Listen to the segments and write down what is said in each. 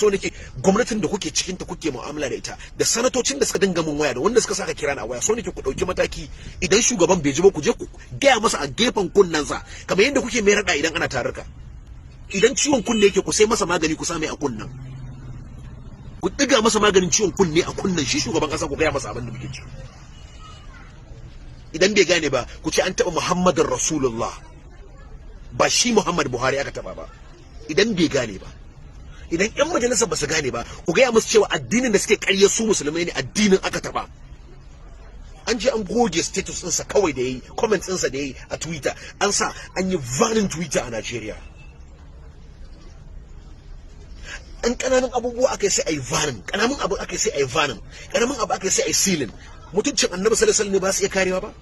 So nake gwamnatin da kuke cikin ta, kuke mu'amala da ita, da sanatocin da suka dinga mun waya, da wanda suka saka kira na waya, so nake ku dauki mataki. Idan shugaban bai ji ba, ku je ku gaya masa a gefen kunnensa, kamar yadda kuke mai rada idan ana tarurruka. Idan ciwon kunne yake, ku sai masa magani ku sa mai a kunnen, ku diga masa maganin ciwon kunne a kunnen shi shugaban kasa, ku gaya masa abin da muke ci. Idan bai gane ba, ku ce an taɓa Muhammadin Rasulullah, ba shi Muhammad Buhari aka taɓa ba. Idan bai gane ba, idan yan majalisa ba su gane ba, ku gaya musu cewa addinin da suke ƙarya su musulmai ne, addinin aka taɓa. An je an goge status ɗinsa kawai da yayi, comments ɗinsa da yayi a Twitter, an sa an yi banning Twitter a Najeriya. An ƙananan abubuwa aka yi sai a yi banning, ƙananan abu aka yi sai a yi banning, ƙaramin abu aka yi sai a yi sealing. Mutuncin Annabi sallallahu alaihi wasallam ne ba su iya karewa ba?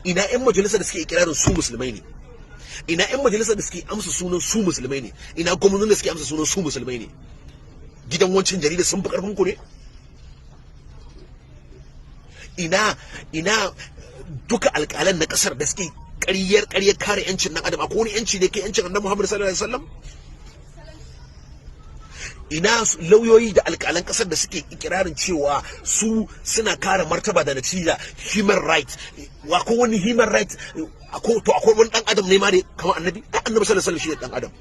Ina yan majalisa da suke ikirarin su musulmai ne? Ina yan majalisa da suke amsa sunan su musulmai ne? Ina gwamnonin da suke amsa sunan su musulmai ne? Gidan wancan jarida sun fi karfin ku ne? Ina duka alƙalan na ƙasar da suke ƙaryar ƙaryar kare yancin ɗan adam? Akwai wani yanci da ke yancin Annabi Muhammad sallallahu alaihi wasallam? Ina lauyoyi da alƙalan ƙasar da suke ikirarin cewa su suna kare martaba da natija human right? Wa ko wani human right to akwai wani dan adam ne ma ne kamar Annabi? Ai Annabi sallallahu alaihi wasallam shine dan adam,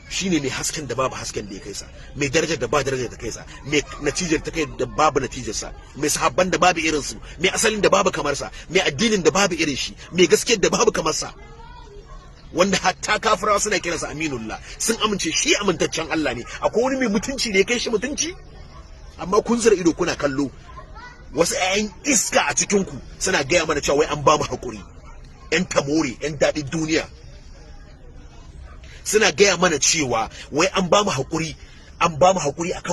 shine mai hasken da babu hasken da ya kai sa, mai darajar da ba darajar da kai sa, mai natijar ta kai da babu natijar sa, mai sahabban da babu irin su, mai asalin da babu kamar sa, mai addinin da babu irin shi, mai gaskiyar da babu kamar sa, wanda hatta kafirawa suna kiransa Aminullah, sun amince shi amintaccen Allah ne. Akwai wani mai mutunci ne kai shi mutunci? Amma kun zira ido kuna kallo, wasu 'ya'yan iska a cikin ku suna gaya mana cewa wai an ba mu hakuri. 'Yan tamore, 'yan daɗin duniya suna gaya mana cewa wai an ba mu hakuri, an ba mu hakuri akan